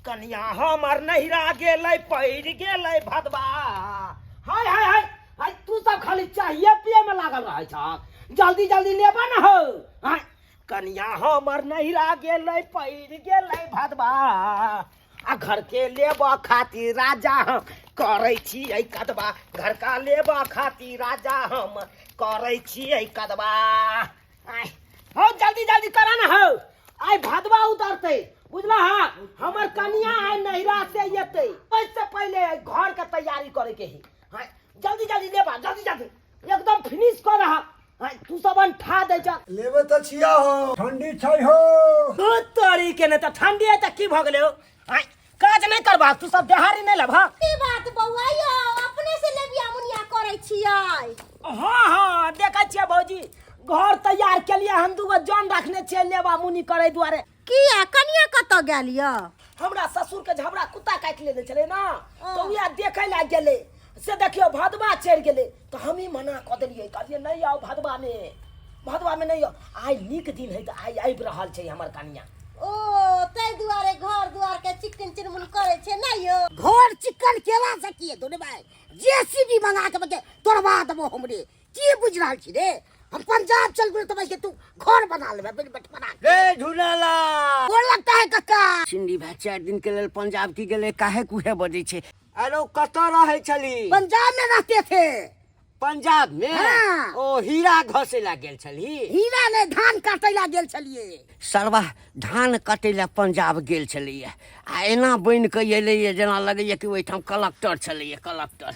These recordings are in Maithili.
कनिया हमर नहिरा गेलै पड़ि गेलै भदवा। हाय हाय हाय हाय, तू सब खाली चाहिए पिए में लागल रहै छह, जल्दी जल्दी लेबा न हो। हाय, कनिया हमर नहिरा गेलै पड़ि गेलै भदवा, आ घर के लेबऽ खातिर राजा हम करै छियै कदबा, घर का लेबऽ खातिर राजा हम करै छियै कदबा। आय हो, जल्दी जल्दी करा ना हो, आइ भदवा उतरतै, बुझला? हाँ, हमर कनिया आइ नैहरा से एतै, ओहिसँ पहिले घर के तैयारी करे के ही। हाँ, जल्दी जल्दी लेबा, जल्दी जल्दी एकदम फिनिश कर रहा। हाँ, तू सब अंठा दै छ। लेबे तऽ छिया हो, ठंडी छै हो। बहुत तोरी के ने तऽ ठंडी है तऽ की भऽ गेलै हो? आँय, काज नहि करबा तू सब, देहारी नहि लेबा? की बात बौआ यौ, अपने से लेबिया मुनिया करै छियै? हाँ हाँ, देखै छियै भौजी, घर तैयार केलियै हम, दूगो जन रखने छियै लेबा मुनी करै दुआरे। किया, कनिया कतऽ गेल यऽ? हमरा ससुर के झबरा कुत्ता काटि लेने छलै ना, तऽ उएह देखै लए गेलै, से देखियौ भदवा चढ़ि गेलै, तऽ हमही मना कऽ देलियै, कहलियै नहि आउ भदवामे, भदवामे नहि आउ। आइ नीक दिन है तऽ आइ आबि रहल छै हमर कनिया। ओ ताहि दुआरे घर दुआर के चिकन चिनमुन करै छै ना यौ? घर चिकन केला से की हेतौ रे भाई? जेसीबी मंगा के बके तोड़वा देबो हमरे। की बुझि रहल छी रे? हम पंजाब चल गेल तऽ तू घर बना लेबे बड़ बना के। रे झूलाला गोर लगता है कक्का। सिंधी भाई 4 दिन के लेल पंजाब की गेलै, काहे कुहे बजै छै? अरे कतऽ रहै छली? पंजाब में रहते थे। पंजाब में? हाँ। ओ हीरा घसे ला गेल छली? हीरा नहीं, धान काटे ला गेल छलिए। सरवा धान कटे ला पंजाब गेल छलैया आ एना बनि कऽ एलैया जेना लगैया कि ओहिठाम कलक्टर छलैया, कलक्टर।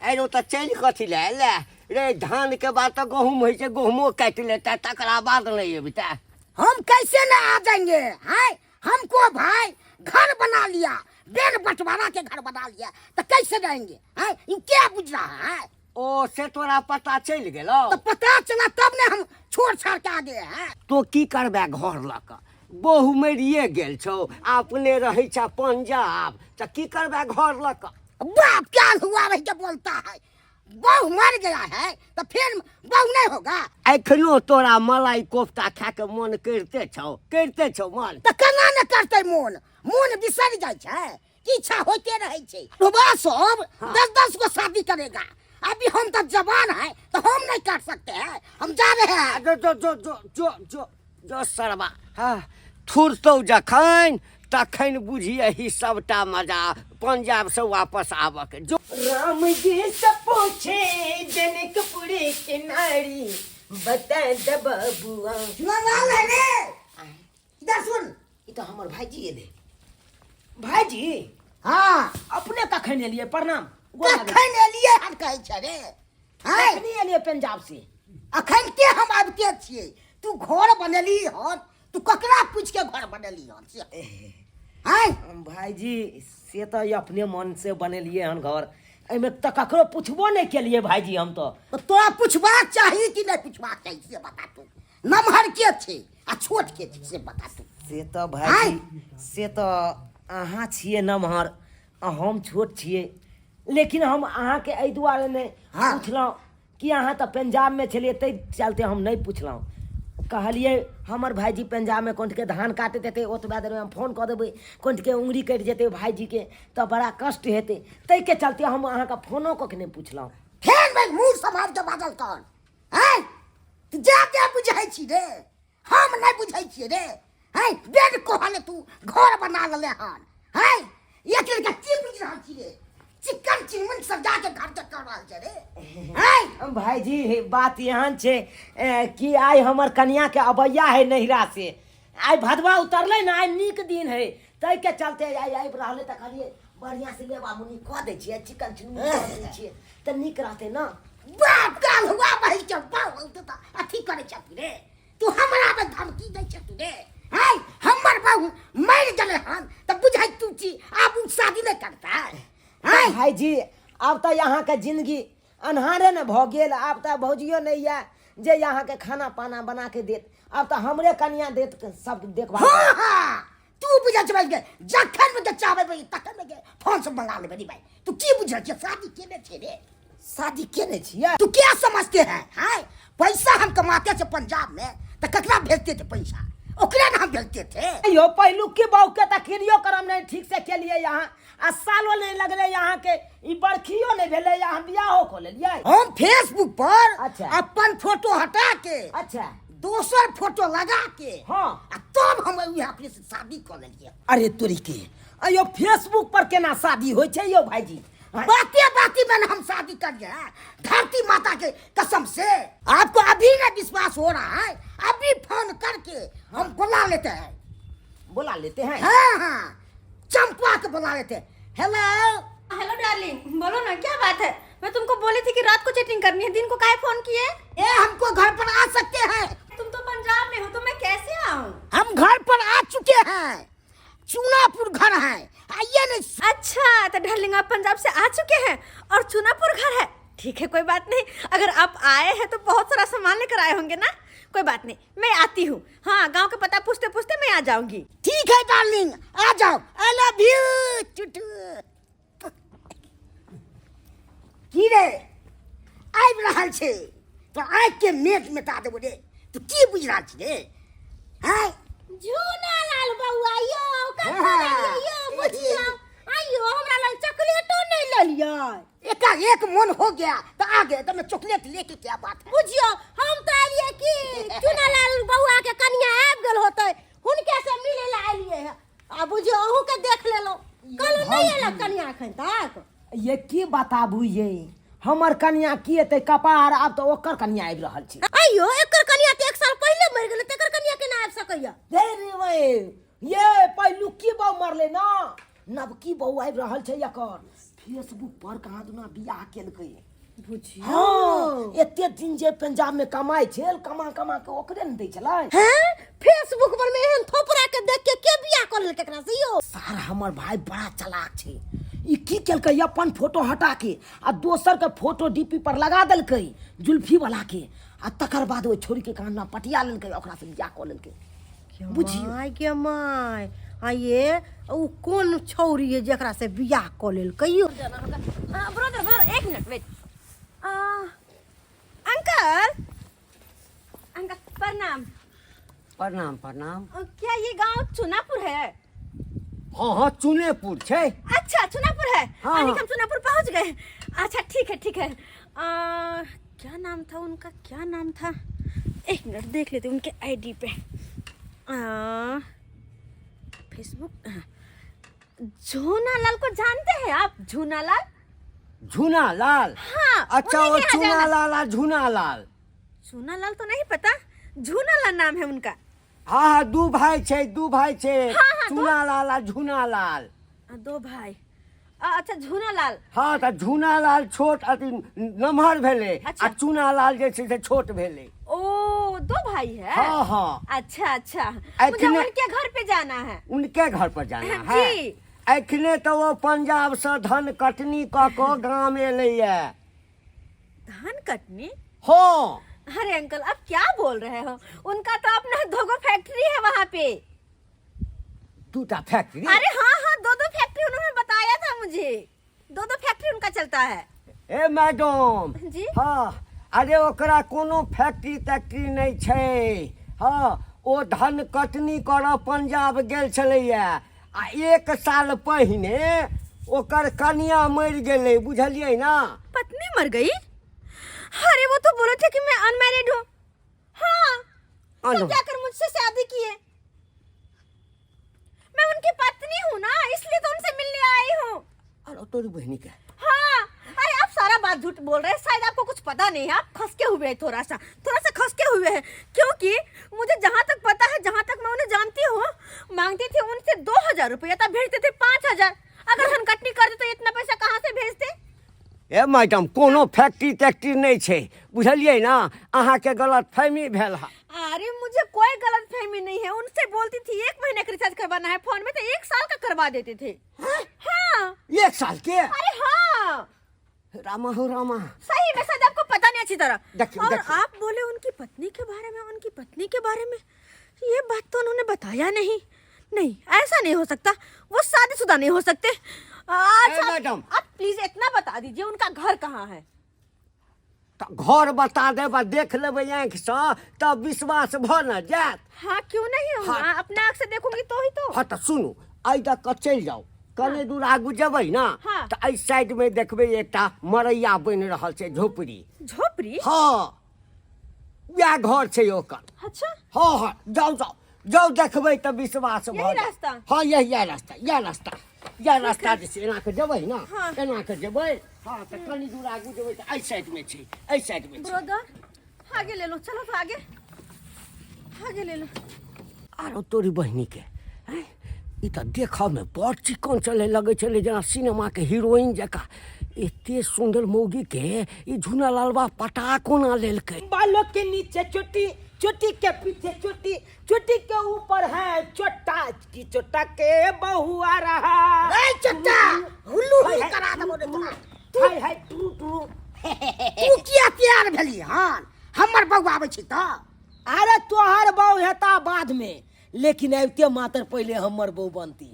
अरे तऽ चलि कथी लए एलै रे? धान के बाद तऽ गहूम होइ छै, गहूमो काटि लेता तकरा बाद नहि अबिता। हम कैसे ना आ जाएंगे? हाय, हमको भाई घर बना लिया, बेन बंटवारा के घर बना लिया, तो कैसे जाएंगे? हैं, ये क्या बुझ रहा है? ओ से तोरा पता चलि गेलौ? तो पता चला तब ने हम छोड़ छाड़ के आ गए हैं। तो की करबे घर लऽ कऽ? बहु मरिए गेल छौ, अपने रहै छ पंजाब, तऽ की करबे घर लऽ कऽ? बाप क्या हुआ रही के बोलता है, बहु मर गया है तो फिर बहु नहीं होगा? एखनो तोरा मलाई कोफ्ता खा के मन करिते छौ, करिते छौ मन? तो केना ने करते मोन? मोन बिसरि जाइ छै, इच्छा होते रहे छै। बाबा सब 10-10 गो शादी करेगा, अभी हम तो जवान है तो हम नहीं कर सकते हैं, हम जा रहे हैं। जो जो जो जो जो जो जो सरवा, हाँ, थुरतौ जखन तखन बुझियही सबटा मजा पंजाब से वापस आबऽ के। जो राम जी से पूछे जनकपुरी के नारी, बता दे बबुआ। लाल है रे, इधर सुन। ई तऽ हमर भाईजी एलै। भाईजी? हाँ। अपने कखन एलियै? प्रणाम, गोर लागै छी। कखन एलियै हम कहै छै रे? हैं? कखनी एलियै पंजाब से? अखन के हम आबिते छियै। तू घर बनेली हन, तू ककरा पूछि के घर बनेली हन से? हैं? भाईजी, से तऽ अपने मन से बनेलियै हन घर, एहिमे तऽ ककरो पुछबो नहि केलियै भाईजी हम तऽ। तऽ तोरा पुछबाक चाही कि नहि पुछबाक चाही से बता तू। नमहर के छै आ छोट के छै से बता तू। से तऽ भाईजी, से तऽ अहाँ छियै नमहर आ हम छोट छियै, लेकिन हम अहाँके एहि दुआरे नहि पुछलहुँ कि अहाँ तऽ पंजाबमे छलियै, ताहि चलते हम नहि पुछलहुँ। कहलियै हमर भाईजी पंजाबमे कोण्ठके धान काटैत हेतै, ओतबा देरमे हम फोन कऽ देबै, कोण्ठके उंगरी कटि जेतै भाईजीके तऽ बड़ा कष्ट हेतै, ताहिके चलते हम अहाँके फोनो कऽ के नहि पुछलहुँ। फेर भाई मुँह सम्हारि के बाजल कर। हैं, तू जा के बुझै छी रे, हम नहि बुझै छियै रे। हैं, बेड कहल तू घर बना लेले हन। हैं, एक लड़का की बुझि रहल छी रे? चिकन चिनमुन सजा के घर के कर रहल छै रे। हैं भाईजी, बात एहन छै कि आइ हमर कनिया के अबैया है नैहरा से, आइ भदवा उतरलै ने, आइ नीक दिन है, ताहिके चलते आइ आबि रहलै, तऽ कहलियै बढ़िआँ से लेबा मुनी कऽ दै छियै, चिकन चिनमुन कऽ दै छियै तऽ नीक रहतै ने। बाप काल हुआ भाई के बाप तो अथी करे छ रे, तू हमरा पे धमकी दै छ तू रे। हैं, हमर बहू मर गेलै हन तऽ बुझै तू छी आब उ शादी नहि करता है? भाईजी, आब तऽ अहाँके जिंदगी अन्हारे ने भऽ गेल, आब तऽ भौजियो नहि यऽ जे अहाँके खाना पाना बना के देत, आब तऽ हमरे कनिया देत सब देखभाल। हाँ हाँ, तू बुझै छ भाई के जखन में के चाहबै भाई तखन में के फोन से मंगा लेबै रे भाई। तू की बुझै छ शादी केने छै रे? शादी केने छियै? तू क्या समझते है? हैं, पैसा हम कमाते छे पंजाब में तऽ ककरा भेजते थे पैसा? ओकरे ना हम भेजते थे। यो पहिलुकी बहू के तऽ क्रियो करम नहीं ठीक से केलिए यहाँ, आ सालो नहीं लगले यहाँ के, ई बरखियो नहीं भेले यहाँ, बियाहो को लेलिए। हम फेसबुक पर अच्छा। अपन फोटो हटा के अच्छा दोसर फोटो लगा के हाँ। आ तब हम उहे अपने से शादी कऽ लेलिए। अरे तोरी के, अयो फेसबुक पर केना शादी होइ छै यो भाईजी? बाते बाती में हम शादी कर गए, धरती माता के कसम से। आपको अभी ना विश्वास हो रहा है, अभी फोन करके हम बुला लेते हैं। बुला लेते हैं? हाँ हाँ, चंपा के बुला लेते हैं। हेलो हेलो डार्लिंग, बोलो ना क्या बात है? मैं तुमको बोली थी कि रात को चैटिंग करनी है, दिन को काहे फोन किए? ए हमको घर पर आ सकते हैं। तुम तो पंजाब में हो, तो मैं कैसे आऊँ? हम घर पर आ चुके हैं, चूनापुर घर है, आइए ना। अच्छा तो डार्लिंग आप पंजाब से आ चुके हैं और चूनापुर घर है, ठीक है कोई बात नहीं। अगर आप आए हैं तो बहुत सारा सामान लेकर आए होंगे ना, कोई बात नहीं मैं आती हूँ। हाँ गांव का पता पूछते पूछते मैं आ जाऊंगी। ठीक है डार्लिंग आ जाओ, I love you टुटू। की रे आबि रहल छै तो आँखि के मेट मिटा देबो रे, तू की बुझि रहल छी रे? हैं झूना लाल बउआ यो हाँ। यो बुझिया आइयो हमरा लग चॉकलेटो नहीं ललियै। एका एक मन हो गया तो आ गए, तो मैं चॉकलेट लेके क्या बात है? बुझियो हम तो आलिए कि चूना लाल बउआ के कनिया आबि गेल होतै, हुनके से मिले ला आलिए है। आ बुझियो अहूँ के देख लेलहुँ, कल नहीं एलक कनिया एखन तक। ये की बताबू, ये हमर कनिया की एतै कपार, आब तऽ ओकर कनिया आबि रहल छै। आइयो एकर कनिया तऽ 1 साल पहिले मरि गेलै, तेकर कनिया केना आबि सकैया? रे रे वे, ये पहिलुकी बहू मरले ना, नवकी बहू आबि रहल छै एकर। फेसबुक पर कहाँ दुना बियाह केलकै। बुझियो हाँ, एते दिन जे पंजाब में कमाइ छल, कमा कमा के ओकरे ने दै छलै। हैं फेसबुक पर में एहन थोपरा के देख के के बियाह कर लेलकै एकरा से यो? सार हमर भाई बड़ा चालाक छै, ई की केलकै अपन फोटो हटा के आ दोसर के फोटो डीपी पर लगा देलकै जुल्फी वाला के, आ तकर बाद ओहि छोरी के कान पटिया लेलकै, ओकरा से बियाह कऽ लेलकै। बुझियो। My गे my, आ ये उ कोन छौरी है जेकरा से बियाह कऽ लेलकै यो? ब्रदर ब्रदर एक मिनट वेट। अंकल अंकल प्रणाम। प्रणाम प्रणाम। क्या ये गांव चुनापुर है? हाँ हाँ चुनेपुर छै। अच्छा चुनापुर है। हाँ, यानी हाँ। हम चुनापुर पहुंच गए। अच्छा ठीक है ठीक है। क्या नाम था उनका, क्या नाम था, एक मिनट देख लेते उनके आईडी पे। फेसबुक झूना लाल को जानते हैं आप? झूना लाल? झूना लाल? हाँ। अच्छा उन्हीं वो के यहाँ चूना जाना। लाल आ झूना लाल। चूना लाल तो नहीं पता, झूना लाल नाम है उनका। हाँ हाँ दू भाई छै, दू भाई छै। हाँ, हाँ, चूना लाल आ झूना लाल। दो भाई। अच्छा झूना लाल। हाँ तऽ झूना लाल छोट अथी नमहर भेलै। अच्छा। आ चूना लाल जे छै से छोट भेलै। ओ दो भाई है। हाँ हाँ। अच्छा अच्छा, मुझे उनके घर पे जाना है। उनके घर पर जाना है। जी। एखने तऽ ओ पंजाब से धान कटनी कऽ कऽ गाम एलैया। धान कटनी? हाँ। अरे अंकल आप क्या बोल रहे हो, उनका तो अपना दो फैक्ट्री है वहाँ पे। दूटा फैक्ट्री? अरे हाँ हाँ दो दो फैक्ट्री उन्होंने बताया था मुझे, दो दो फैक्ट्री उनका चलता है। ए मैडम जी। हाँ, अरे ओकरा कोनो फैक्ट्री तैक्ट्री नहीं छै। हाँ ओ धान कटनी करऽ पंजाब गेल छलैया आ 1 साल पहिने ओकर कनिया मरि गेलै, बुझलियै ना? पत्नी मर गई? अरे वो तो बोले थे कि मैं अनमैरिड हूँ। हाँ तब जाकर मुझसे शादी किए। मैं उनकी पत्नी हूँ ना, इसलिए तो उनसे मिलने आई हूँ। अरे तोरी बहनी के। हाँ अरे आप सारा बात झूठ बोल रहे हैं, शायद आपको कुछ पता नहीं है। आप खसके हुए हैं, थोड़ा सा खसके हुए हैं, क्योंकि मुझे जहाँ तक पता है, जहाँ तक मैं उन्हें जानती हूँ, मांगती थी उनसे 2000 रुपया तब भेजते थे 5000। अगर हम कटनी करते तो इतना पैसा कहाँ से भेजते? ए मैडम कोनो फैक्ट्री तैक्ट्री नहीं छै, बुझलियै ना? अहाँके गलत फहमी भेल है। अरे मुझे कोई गलत फहमी नहीं है, उनसे बोलती थी 1 महीने का रिचार्ज करवाना है फोन में, तो 1 साल का करवा देते थे। हाँ 1 साल के? अरे हाँ। रामा हो रामा। सही में शायद आपको पता नहीं अच्छी तरह। देखियो, और देखियो। आप बोले उनकी पत्नी के बारे में, उनकी पत्नी के बारे में ये बात तो उन्होंने बताया नहीं। नहीं ऐसा नहीं हो सकता, वो शादीशुदा नहीं हो सकते। अच्छा मैडम। आप प्लीज इतना बता दीजिए उनका घर कहाँ है? तऽ घर बता देब आ देख लेबै आँखिसँ तब विश्वास भऽ ने जायत। हाँ क्यों नहीं होगा? हाँ। अपना आँख से देखूंगी तो ही तो। हँ तऽ सुनू, एहि दऽ कऽ चलि जाउ, कने दूर आगू जेबै ने हाँ। तऽ एहि साइडमे देखबै एकटा मरैया बनि रहल छै, झोपड़ी। झोपड़ी? हँ, वएह घर छै ओकर। अच्छा। हँ हँ, जाउ जाउ जाउ, देखबै तऽ विश्वास भऽ यही जायत। रास्ता? हँ, यही यह रास्ता, यह रास्ता, यह रास्ता जे छै, एना कऽ जेबै ने। हाँ। एना कऽ जेबै, हँ, तऽ कनि दूर आगू जेबै तऽ एहि साइडमे छै, एहि साइडमे छै। ब्रदर आगे ले लो, चलो तो आगे, आगे ले लो। आरो तोरी बहिनीके आँय, ई तऽ देखऽमे बड़ चिकन चलै लगै छलै जेना सिनेमाके हीरोइन जकाँ। एते सुन्दर मौगीके ई झुना लालबा पटा कोना लेलकै? बालों के नीचे चोटी, चोटी के पीछे चोटी, चोटी के ऊपर है चोटा की चोटा के बहु आ रहा। ए चोटा, हुल्लू हुल्लू करा देबो रे तोरा। हाय हाय टू टू। तू किया तैयार भेली हन? हमर बौआ आबै छै तऽ। अरे तोहर बहू हेता बाद में, लेकिन अबिते मात्र पहिले हमर बहू बनती।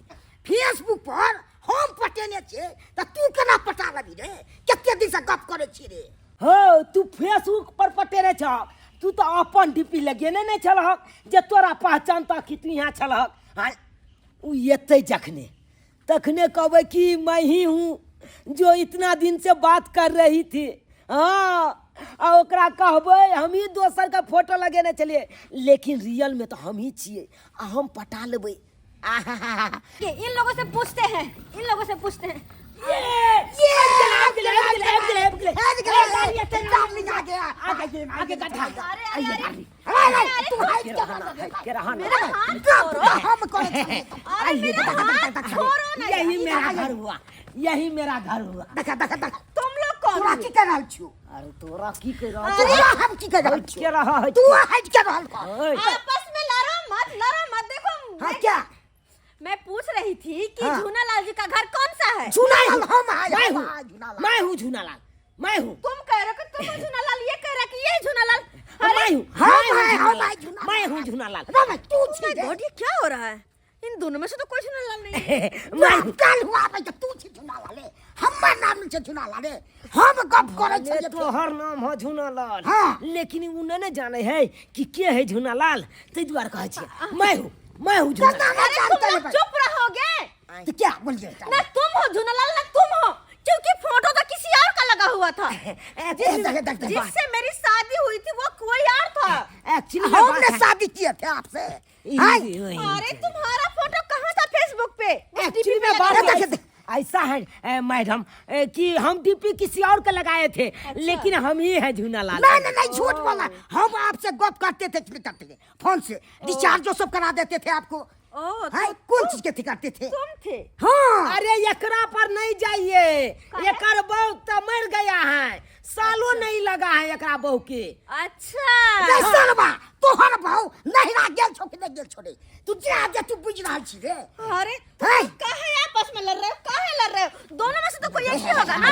फेसबुक पर हम पटेने छियै तऽ तू केना पटा लेबही रे? कते दिन से गप करै छी रे? हो, तू फेसबुक पर पटेने छह, तू तऽ अपन डीपी लगेने नहि छलहक जे तोरा पहचानता कि तू यहाँ छलहक। हाँ, उ एतै जखने तखने कहबै कि मैं ही हूँ जो इतना दिन से बात कर रही थी। हाँ, आ ओकरा कहबै हम ही दोसरके फोटो लगेने छलियै, लेकिन रियल में तऽ हम ही छियै आ हम पटा लेबै। आहा। ये इन लोगों से पूछते हैं, इन लोगों से पूछते हैं। ये ये आबि गेलै, आबि गेलै, आबि गेलै, आबि गेलै। आबि गेलै, ए, गाड़ी एतै, डार्लिंग आ गया। आगे आगे गड्ढा। अरे अरे अरे, अरे, अरे, तू हाइट के के के रहा ना। मेरा हाथ गप छोड़ो। तऽ हम करै छियै। अरे मेरा हाथ छोड़ो ना। यही मेरा घर हुआ, यही मेरा घर हुआ। देख देख देख। तुम लोग कौन तोरा हुए? की कर रहल छियौ? अरे तोरा की कह रहा? अरे तोरा हम की कर रहल छियौ? के रहा है? तू हटि के रहल कर। ओए, आपस में लड़ो मत, लड़ो मत। देखो हाँ मैं, क्या मैं पूछ रही थी कि हाँ। झूना लाल जी का घर कौन सा है? झूना लाल हम है, मैं हम हूँ, है झूना लाल। मैं हूँ झूना लाल, मैं हूँ। तुम कह रहे हो कि तुम हो झूना लाल, ये कह रहा कि ये झूना लाल। मैं हूँ, हम मैं हूँ है, झूना हम लाल, है झूना मैं लाल। हूँ झूना लाल। ना, ना, तू Oh छी my रे। God, ये क्या हो रहा है? इन दोनों में से तो कोई झूना लाल नहीं है। मैं हूँ। काल हुआ भाई, तू छी झूना लाल रे। हमर नाम नहि छै झूना लाल रे। हम गप करै अरे छियै। तोहर नाम है झूना लाल। हाँ। लेकिन उ नहीं जाने है कि के है झूना लाल, ताहि दुआरे कहै छियै मैं हूँ, मैं हूँ झूना लाल। ना अरे जानते तुम है लोग भाई। चुप रहोगे? तो क्या बोलिए? ना तुम हो झूना लाल ना तुम हो, क्योंकि फोटो तो किसी और का लगा हुआ था। देख, देख, देख, देख। जिससे मेरी शादी हुई थी वो कोई और था। एक्चुअली हमने शादी किए थे आपसे। हाय। अरे तुम्हारा फोटो कहाँ था फेसबुक पे? उस एक्चुअली DP पे में लगा बात हुआ देख, देख। ऐसा है मैडम कि हम डीपी किसी और का लगाए थे। अच्छा। लेकिन हम ही है झूना लाल। नहीं नहीं नहीं, झूठ बोला। हम आपसे गप करते थे, करते थे फोन से, रिचार्ज सब करा देते थे आपको। ओ, हाय, तो कौन चीज के थी करते थे? तुम थे? हाँ। अरे एकरा पर नहीं जाइए, एकर बहू तो मर गया है, सालों नहीं लगा है एकरा बहू के। अच्छा। रे सरवा, तोहर बहू नहिरा गेल छौ कि नहि गेल छौ रे? तू जा जे तू बुझि रहल छी रे। अरे हे। काहे आपस में लड़ रहे हो, काहे लड़ रहे हो? दोनों में से तो कोई एक ही होगा ना।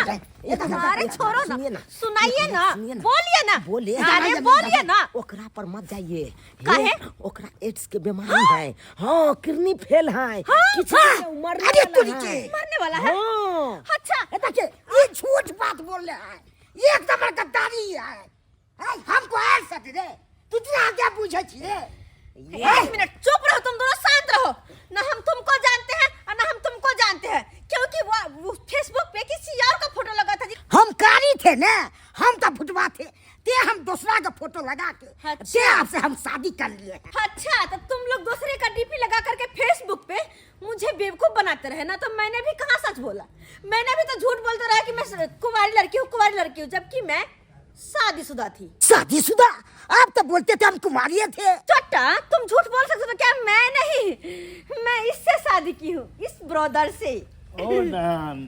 अरे छोड़ो सुनिए ना, ना। सुनाइए ना, सुनिए ना। बोलिए ना, बोले अरे बोलिए ना। ओकरा पर मत जाइए। काहे? ओकरा एड्स के बीमारी है, हाँ, किडनी फेल है। हाँ, किसी हाँ। दिन उ मरने अरे वाला तुरी है। के। मरने वाला है? हाँ। अच्छा। ए देखिए, ये झूठ बात बोल रहे हैं, ये एकदम गद्दारी है। है, हमको ऐसा रे तू जा क्या बुझे छी रे? एक मिनट चुप रहो, तुम दोनों शांत रहो। ना हम तुमको जानते हैं और ना हम तुमको जानते हैं, क्योंकि वो फेसबुक पे किसी और का फोटो लगा था जी। हम कारी थे ना, हम तो भुटवा थे, ते हम दूसरा का फोटो लगा के अच्छा। ते आपसे हम शादी कर लिए हैं। अच्छा, तो तुम लोग दूसरे का डीपी लगा करके फेसबुक पे मुझे बेवकूफ बनाते रहे ना, तो मैंने भी कहाँ सच बोला? मैंने भी तो झूठ बोलते रहा कि मैं कुंवारी लड़की हूँ, कुंवारी लड़की हूँ, जबकि मैं शादीशुदा थी। शादीशुदा? आप तो बोलते थे हम कुमारिये थे। चट्टा, तुम झूठ बोल सकते हो तो क्या मैं नहीं? मैं इससे शादी की हूँ, इस ब्रदर से। ओ नान।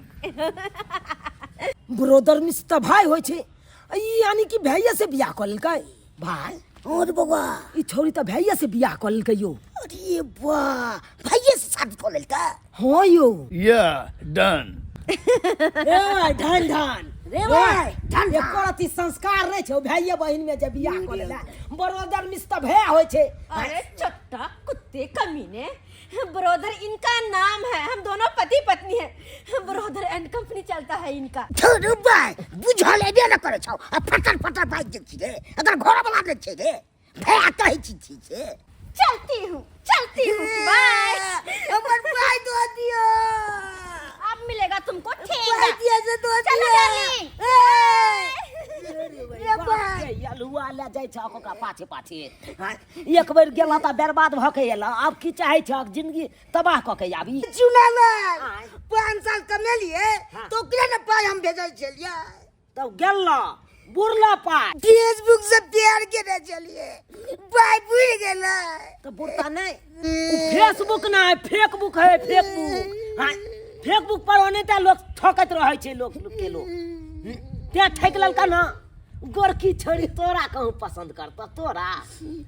ब्रदर मिस तऽ भाय होइ छै, ई यानी कि भैया से बियाह कऽ लेलकै। भाय? और बउआ ई छौरी तऽ भैया से बियाह कऽ लेलकै यौ। अरे वाह, भैया से शादी कऽ लेलकै? हाँ यौ। या डन। ए ढन ढन रे भाय, ढन ढन। एको रति संस्कार नहि छौ भैया बहिन में जे बियाह कऽ लेला। ब्रदर मिस तऽ भैया होइ छै। अरे चट्टा कुत्ते कमीने, ब्रदर इनका नाम है, हम दोनों पति पत्नी हैं। ब्रदर एंड कंपनी चलता है इनका। धुर बाय, बुझल एबे न करै छौ आ फटर फटर बाजि जाइ छी रे। अगर घर बना दै छै रे, भैया कहै छी छी से। चलती हूँ, चलती हूँ, बाय। हमर पाइ दऽ दिअ। अब मिलेगा तुमको ठेंगा। पाइ दिअ से दऽ चलो दिअ। डार्लिंग। ए, रे बाय। अलुआ लए जाइ छह ओकरा पाछे पाछे। हाँ, एक बेर गेलह तऽ बर्बाद भऽ के एलह, आब की चाहै छह जिंदगी तबाह कऽ के आबी? चुनाला आँय। 5 साल कमेलिए हाँ। तो ओकरे ने पाइ हम भेजै छलियै। तब गेलह बुरला पाइ। फेसबुक से प्यार केने छलियै, पाइ बुड़ि गेलै। तऽ बुरता नहि, उ फेसबुक ना है, फेकबुक है, फेकबुक। हाँ, फेकबुक पर ओनाहिते लोक ठकैत रहै छै लोक के लोक। तें ठकि लेलका ना गोरकी छोड़ी। तोरा कहूँ पसंद करतऽ तोरा?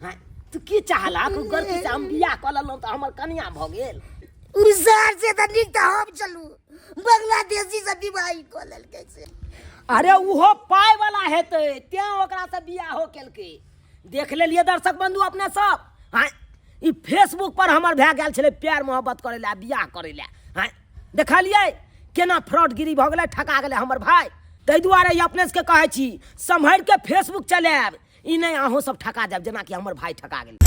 हाँ, तू की चाहलक? उ गोरकी से हम बियाह कऽ लेलहुँ तऽ हमर कनिया भऽ गेल। उसार से तऽ नीक तऽ हम चलू बांग्लादेशी से विवाह कऽ लेलकै से। अरे, उहो पाइ वाला हेतै, तें ओकरा से बियाहो केलकै। देख लेलियै दर्शक बंधु अपने सब। हाँ, ई फेसबुक पर हमर भए गेल छलै प्यार मोहब्बत करै लए, बियाह करै लए। हाँ, देखलियै केना फ्रॉडगिरी भऽ गेलै, ठका गेलै हमर भाय। ताहि दुआरे ई अपने सबके कहै छी, सम्हरि के फेसबुक चलायब, ई नहि अहूँ सब ठका जायब जेनाकि हमर भाय ठका गेल।